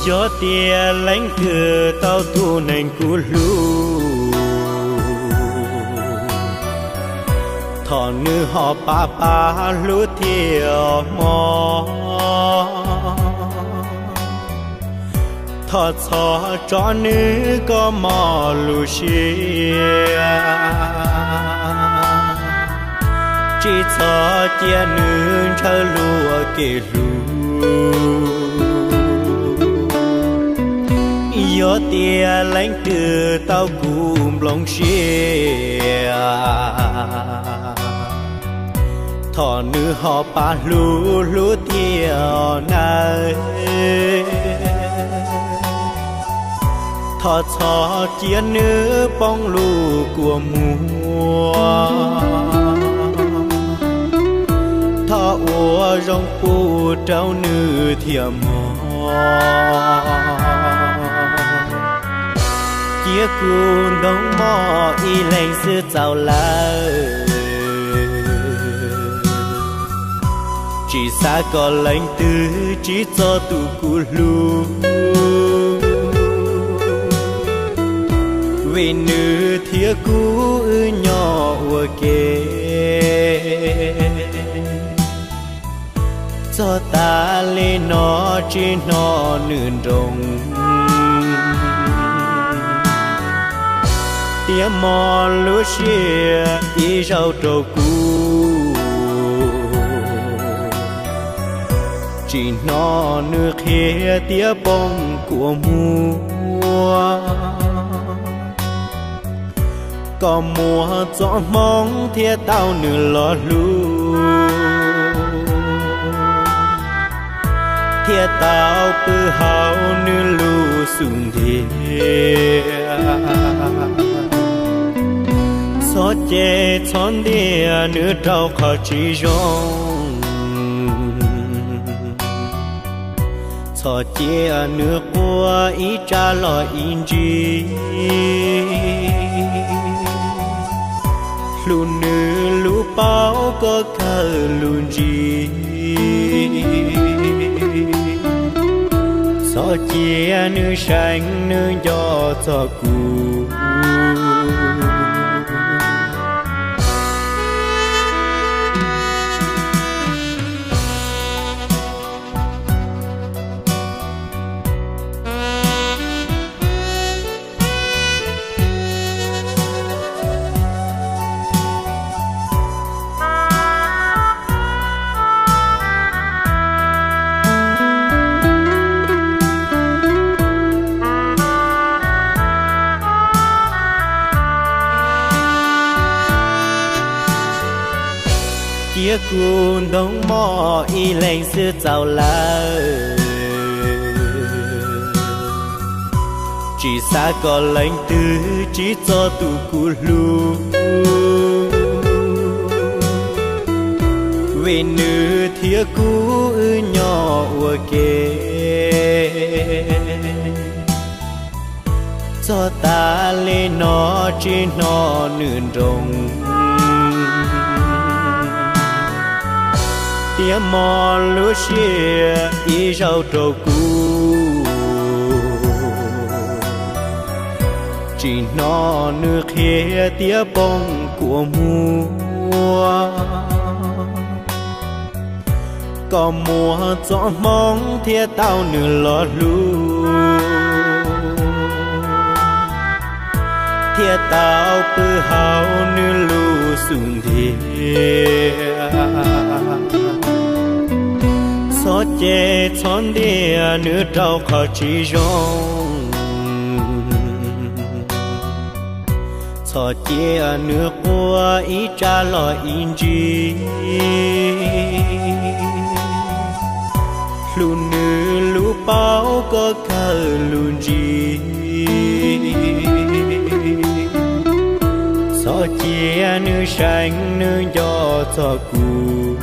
Yog tias leej twg tau tus neeg kuv hlub, thov nws ho pab pab hlub thiaj hmo. Thov txhob tso nws kom mob lub siab, tsis txhob cia nws ntshaw luag kev hlub. Yog tias leej twg tau kuv nplooj siab, thov nws ho pab hlub hlub thiaj nawb. Thov txhob cia nws poob lub kua muag, thov ua zoo pub rau nws thiaj hmo. Cia kuv ntoo mog ib leeg xwb txaus lawm, tsis xav kom leej twg tsim txom tus kuv hlub, vim nws thiab kuv wb nyob ua ke. Txog tas li no tsis hnov nws nroo, thiab mob lub siab ib zaug rau kuv. Tsis hnov nws qhia thiab poob kua muag, kom muaj txoj hmoov thiab tau nws los hlub, thiaj tau pw hauv nws lub xub ntiag. Txhob cem txhob ntiag nws rau qhov tsis zoo, txhob cia nws quaj ib tsam los ib ntsis. Hlub nws lub paub koj kawg lub ntsig, txhob cia nws seev nws nco txog kuv. Cia kuv ntoo mog ib leeg xwb txaus lawm, tsis xav kom leej twg tsim txom tus kuv hlub, vim nws thiab kuv wb nyob ua ke. Txog tas li no tsis hnov nws nroo, thiab mob lub siab ib zaug rau kuv. Tsis hnov nws qhia thiab poob kua muag, kom muaj txoj hmoov thiaj tau nws los hlub, thiaj tau pw hauv nws lub xub ntiag. Txhob cem txhob ntiag nws rau qhov tsis zoo, txhob cia nws quaj ib tsam los ib ntsis. Hlub nws lub paub koj kawg lub ntsig, txhob cia nws seev nws nco txog kuv.